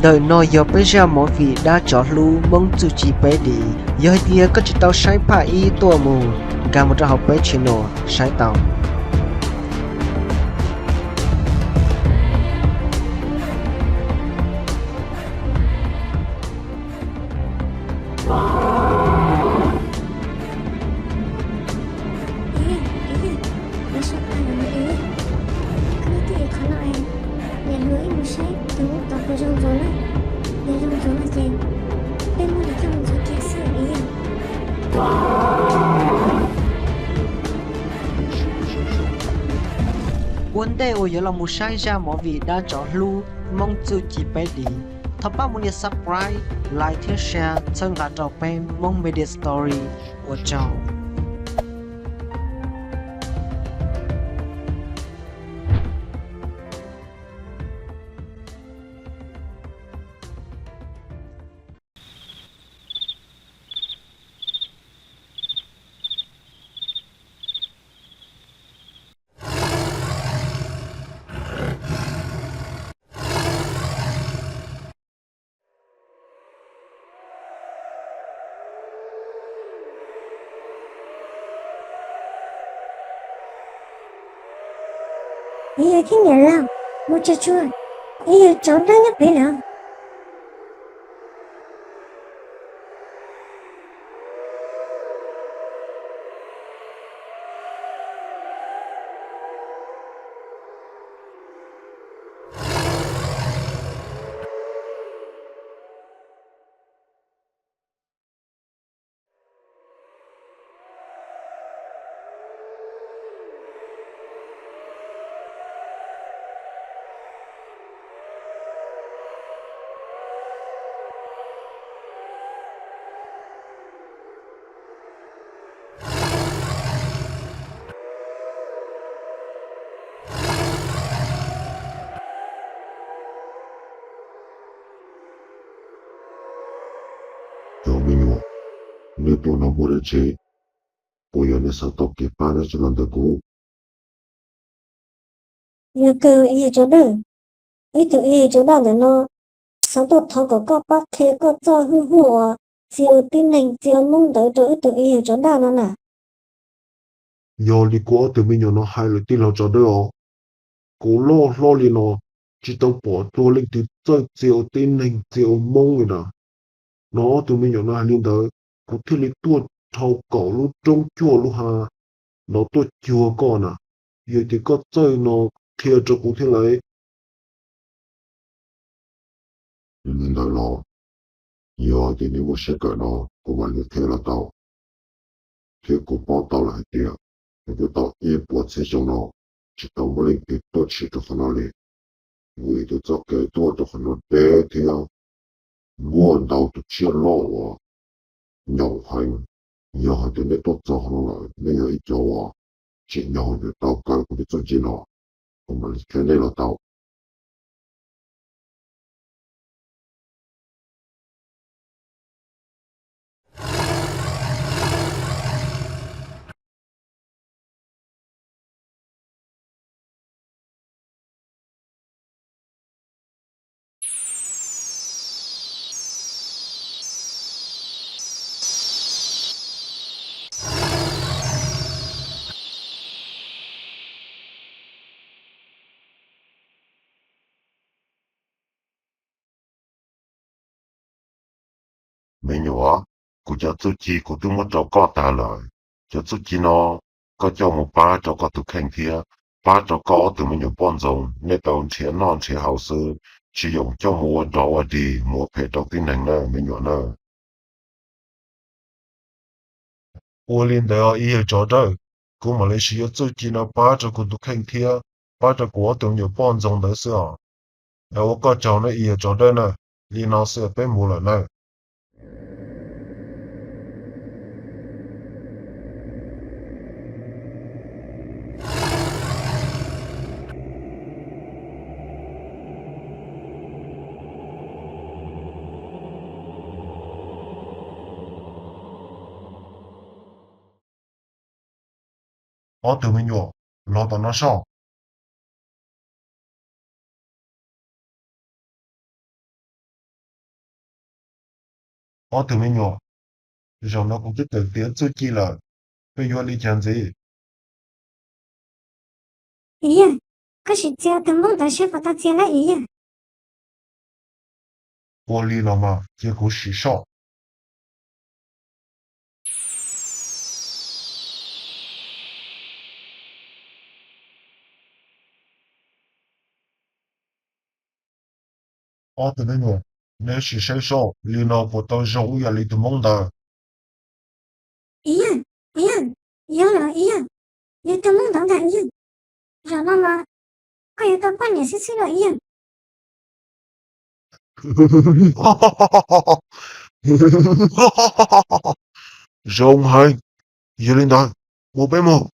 Ntawm no yog peb zaj movie Dab Tsov Hlub Hmoob Txuj Ci Peb D. Yog hais tias koj tsis tau saib phaj ib tuaj mus, nkag mus rau hauv peb channel saib tau. Ua li, ua li, lawv sau tas lawm ne. Koj nyob twj ywm qhov no es, niam hluas wb mus saib tus tod puas zoo ntxuav na. Yog zoo ntxuav no ces peb muab nws coj mus ntxuav kiag xwb os. Ua ntej uas yuav los mus saib zaj movie Dab Tsov Hlub Hmoob Txuj Ci Peb D, thov pab mus nias subscribe, like thiab share txhawb nqa rau peb Hmoob Media Story. Ua tsaug. Ib yawg thiab niam laus mus tsuag tsuag, ib yawg tsov dawb nyob pem lawm. Cov me nyuam, nej tuaj no muaj dab tsi? Puas yog nej xav tau kev pab dab tsi los ntawm kuv? Yog kawg ib yawg tsov dawb, ib tug ib yawg tsov dawb ntawm no xav tuaj thov kom koj pab qhia koj txoj hwj huam uas txia ua tib neeg txia ua Hmoob ntawd rau ib tug ib yawg tsov dawb no na. Yog li kuv ob tug me nyuam no hais lawm tij laug tsov dawb os, kuv loj hlob li no tsis tau pom txog leej twg txawj txia ua tib neeg txia ua Hmoob li na. No ob tug me nyuam no hais li ntawd, kuv thiaj li tuaj dhau kaum lub roob cuaj lub hav no tuaj cuag koj na. Yog tias koj txawj no qhia rau kuv thiab lauj. Yog li ntawd los, yog tias nej muaj siab kawm no, kuv mam li qhia los tau. Thiab kuv paub tau lawm hais tias, kuv twb tau ib puas txhiab xyoo no tsis tau muaj leej twg tuaj tshwm rau qhov no li. Vim tus txoj kev tuaj rau qhov no deb thiab muaj ntau tus tsiaj loj uas nyaum heev. Yog hais tias nej tuaj txog qhov no lawm, nej yog ib cov uas tsim nyog yuav tau kawm kuv tus txuj ci no, kuv mam li qhia nej los tau. Me nyuam, kuv cov txuj ci kuv twb muab rau koj tas lawm. Cov txuj ci no koj coj mus pab rau koj tus kheej thiab pab rau koj ob tug me nyuam poj ntxoog, nej tau nrhiav noj nrhiav haus xwb, tsis yoom coj mus ua dog ua dig mus ua phem rau tib neeg na me nyuam na. Ua li ntawd os ib yawg tsov dawb, kuv mam li siv yuav txuj ci no pab rau kuv tus kheej thiab pab rau kuv ob tug me nyuam poj ntxoog ntawd xwb os. Ua koj tsaug nawb ib yawg tsov dawb na, li no xwb peb mus lawm nawb. Ob tug me nyuam, los tom no soj. Ob tug me nyuam, zaum no kuv twb tawm tiav txuj ci lawm, peb yuav li cas ntxiv? Yawg, koj sim txia tus Hmoob ntawd seb puas tau txia na yawg. Ua li los mas cia kuv sim soj. Ob tug me nyuam, neb sim saib soj li no puas tau zoo ib yam li tus Hmoob ntawd? Yawg, yawg, yawg, yawg tus Hmoob ntawd ntag yawg. Zaum no mas koj yuav tau poj niam xwb xwb los yawg. Zoo heev, yog li ntawd, mus peb mus.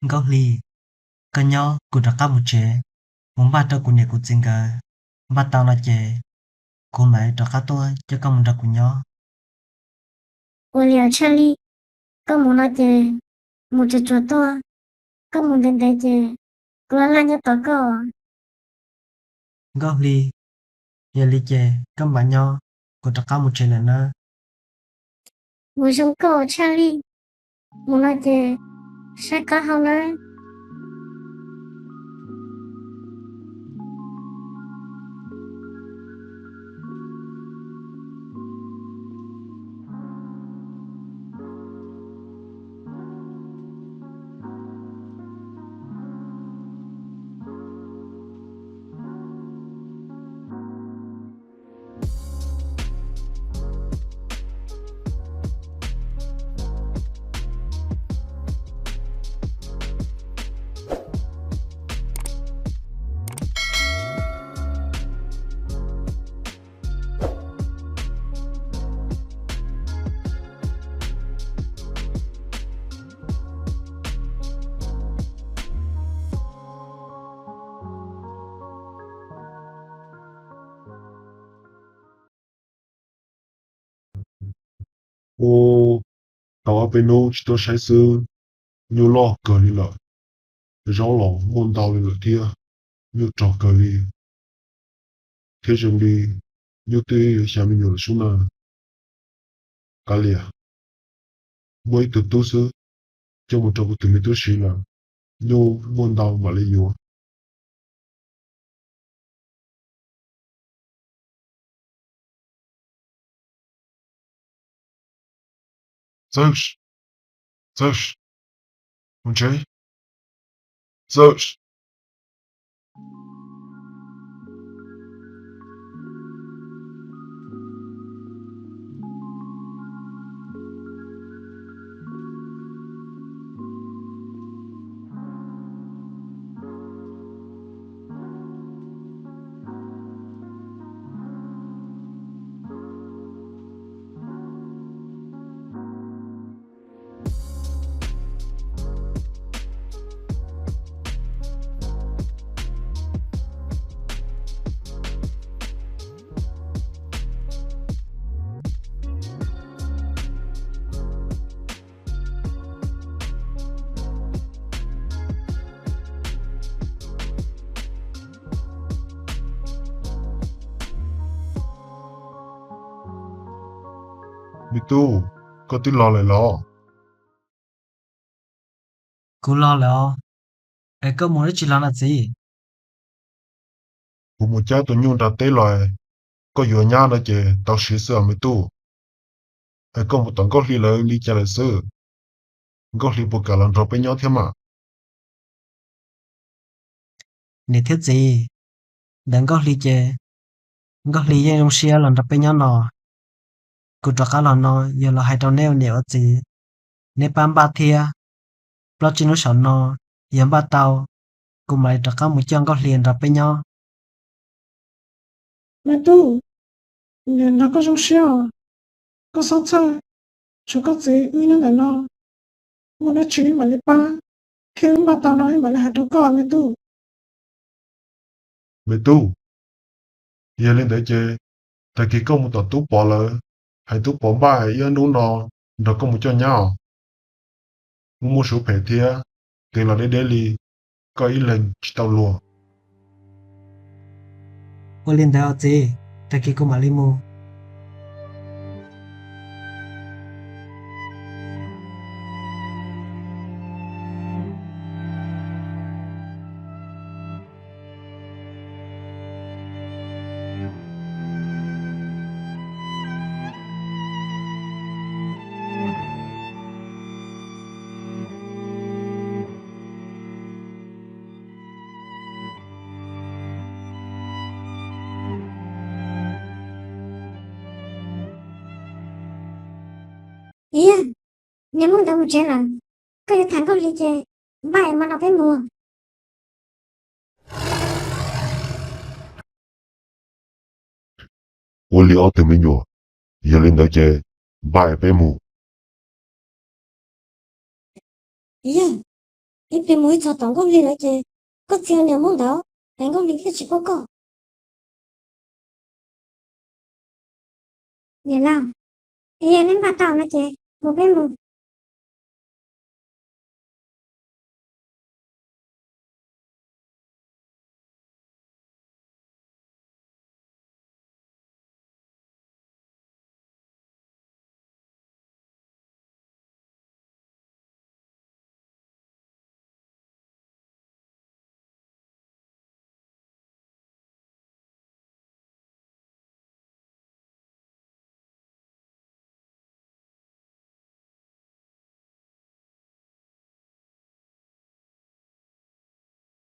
Nkauj Hli, koj nyob, kuv rov qab mus tsev, mus npaj rau kuv niam kuv txiv nkawd. Npaj tau no ces kuv mam rov qab tuaj coj koj mus nrog kuv nyob. Ua li os Tshaj Lij, koj mus no ces mus tsuag tsuag tuaj, koj mus ntev ntev ces kuv laj laj nyob tos koj. Nkauj Hli, yog li ces koj mam nyob, kuv rov qab mus tsev lawm nawb. Mus zoo koj Tshaj Lij, mus no ces saib qab hau nawb. Ua, tau ob peb hnub tsis tuaj saib xwb, nyuj loj kawg li lawm, zaub los muaj ntau li lawm thiab, nyuj rog kawg li, thiab zoo li nyuj twb xya me nyuam lawm sub na. Kav liam, muaj ib tug tub xwb, coj mus rau kuv tus me tub siv lawm, nyuj muaj ntau mam li yuav. Txawj, txawj, mus tsev, txawj. Me tub, koj twb los lawm los? Kuv los lawm os. Es koj mus dab tsi los no txiv? Kuv mus cab tus nyuj nram teb los. Koj yuav nyab no ces tau siv xwb os me tub. Es koj mus tom Nkauj Hli lawv li cas lawm xwb? Nkauj Hli puas kam los nrog peb nyob thiab mas? Niam thiab txiv, ntawm Nkauj Hli ces Nkauj Hli yeej zoo siab los nrog peb nyob no. Kuv rov qab los no yog los hais rau neb ua niam ua txiv, neb pab npaj thiab. Plaub tsib hnub saum no yog npaj tau, kuv mam li rov qab mus coj Nkauj Hli nrog peb nyob. Me tub, Nrog koj zoo siab os, koj xob txhawj, tshuav koj txiv wb nyob ntawm no, muaj dab tsi wb mam li pab, thiab wb npaj tau no wb mam li hais rau koj me tub. Me tub, yog li ntawd ces tag kis koj mus tom tub Pov lawv, hais tub Pov npaj ib ob hnub no nrog koj mus coj nyab os. Muaj muaj suab phem thiab, tes los deb deb li, koj ib leeg tsis tau luag. Ua li ntawd os txiv, tag kis kuv mam li mus. Iab, niag Hmoob ntawd mus tsev lawm, koj yuav tham Nkauj Hli ces npaj es hmo no peb mus. Ua li ob tug me nyuam, yog li ntawd ces npaj es peb mus. Iab, ib pliag mus ib txog tom Nkauj Hli lawm ces koj txia niag Hmoob ntawd, es Nkauj Hli thiaj tsis quaj koj. Niam laus, yog neb npaj tau no ces mus peb mus.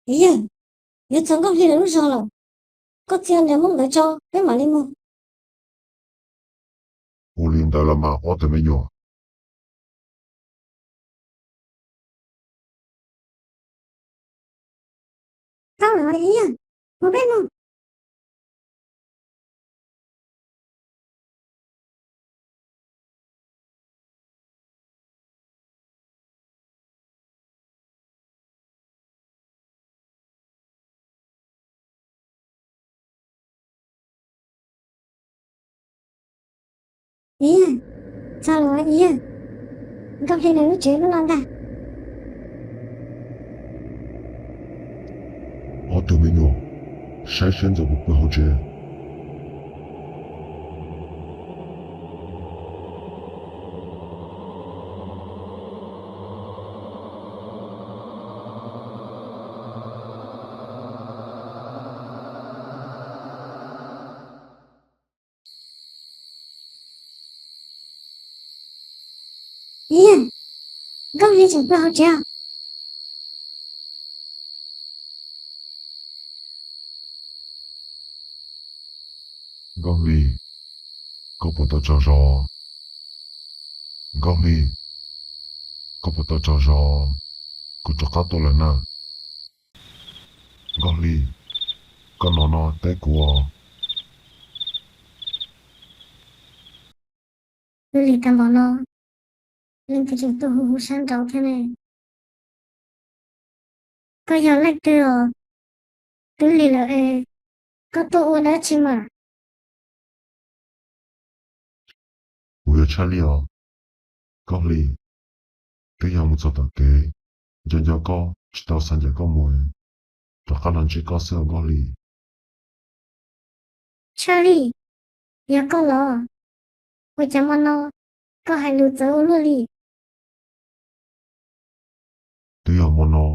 Iab, yuav txog Nkauj Hli lawv lub zos lawm, koj txia niag Hmoob ntawd tso peb mam li mus. Ua li ntawd los mas ob tug me nyuam. Tau lawm Iab, mus peb mus. Iab, txog lawm Iab, Nkauj Hli nws lub tsev lub no ntag. Ob tug me nyuam, saib seb ntxawm puas pw hauv tsev. Iab, Nkauj Hli tseem pw hauv tsev. Nkauj Hli, koj puas tau tsaug zog? Nkauj Hli, koj puas tau tsaug zog? Kuv rov qab tuaj lawm na. Nkauj Hli, koj hnov no teb kuv os. Twb lig tag npaum no, leej twg tseem tuaj hu hu sab nraud thiab ne? Koj yog leej twg os? Twb lig lawm es koj tuaj ua dab tsi mas? Kuv yog Tshaj Lij os. Nkauj Hli, twb yog mus txog tom kev, nco nco koj tsis tau xav ncaim koj mus, rov qab los ntsib koj xwb os Nkauj Hli. Tshaj Lij, yog koj los? Ua cas hmo no koj hais lus txawv ua luaj li? Twb yog hmo no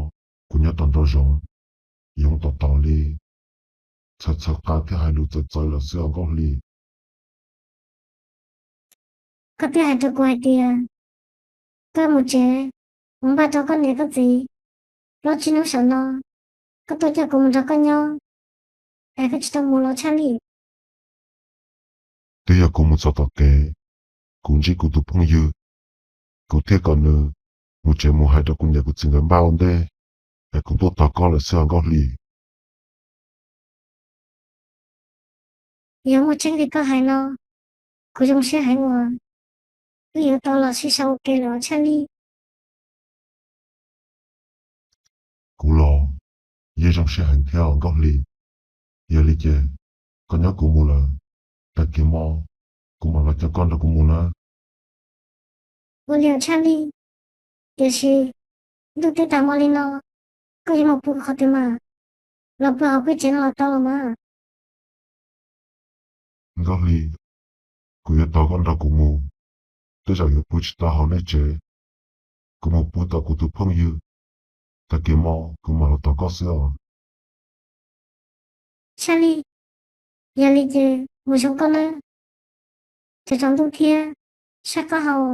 kuv nyob tom ntau zoov, yoov tom tod li, txhawv txhawv qa thiaj hais lus txawv txawv lawm xwb os Nkauj Hli. Koj twb hais rau kuv hais tias koj mus tsev, mus npaj rau koj niam koj txiv, plaub tsib hnub saum no koj tuaj coj kuv mus nrog koj nyob, es koj tsis tau mus los Tshaj Lij? Twb yog kuv mus txog tom kev, kuv ntsib kuv tus phooj ywg, kuv thiaj kom nws mus tsev mus hais rau kuv niam kuv txiv nkawd npaj ua ntej, es kuv tuaj tos koj lawm xwb os Nkauj Hli. Yog muaj tseeb li koj hais no, Kuv zoo siab heev uas wb yuav tau los sib sau ua ke lawm Tshaj Lij. Kuv los yeej zoo siab heev thiab Nkauj Hli. Yog li ces koj nyob kuv mus lawm, tag kis hmo kuv mam los coj koj nrog kuv mus na. Ua li Tshaj Lij, tiam sis ntuj twb tag hmo li no, koj yuav mus pw qhov twg mas? Los pw hauv peb tsev no los tau los mas. Nkauj Hli, kuv yuav tos koj nrog kuv mus, tej zaum yuav pw tsis tau hauv nej tsev. Kuv mus pw tom kuv tus phooj ywg, tag kis hmo kuv mam los tos koj xwb os. Tshaj Lij, yog li ces mus zoo koj nawb. Tsaus tsaus ntuj thiab, sab qab hau.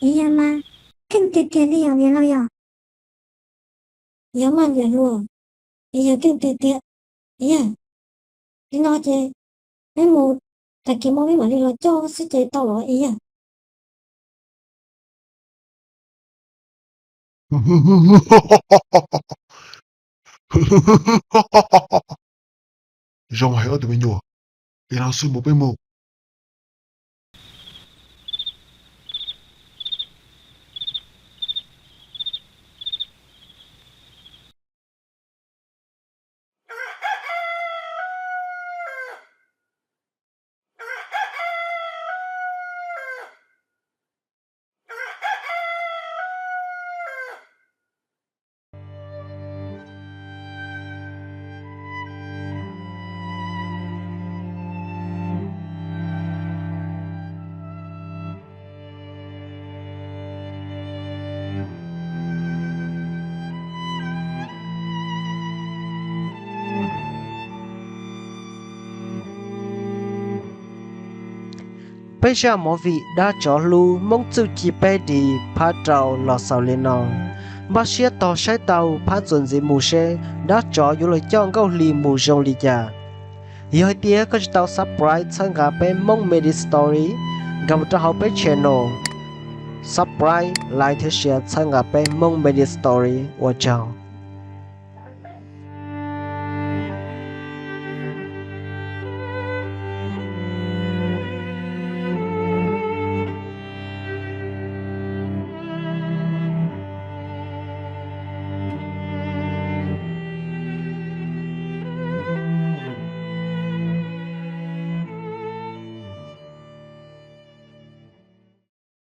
Ib yam mas keej tiag tiag li yom niam laus yom. Yog mas niam hluas, ib yam keej tiag tiag. Ib yam li no ces peb mus, tag kis hmo peb mam li los coj xwb ces tau los ib yam. Zoo heev ob tug me nyuam, li no xwb mus peb mus. Peb zaj movie Dab Tsov Hlub Hmoob txuj ci peb di phab rau los xaus li no. Npaj siab tos saib tau phab txuas ntxiv mus seb dab tsov yuav los coj Nkauj Hli mus zoo li cas. Yog hais tias koj tsis tau subscribe txhawb nqa peb Hmoob Media Story nkag mus rau hauv peb channel, subscribe, like thiab share txhawb nqa peb Hmoob Media Story. Ua tsaug.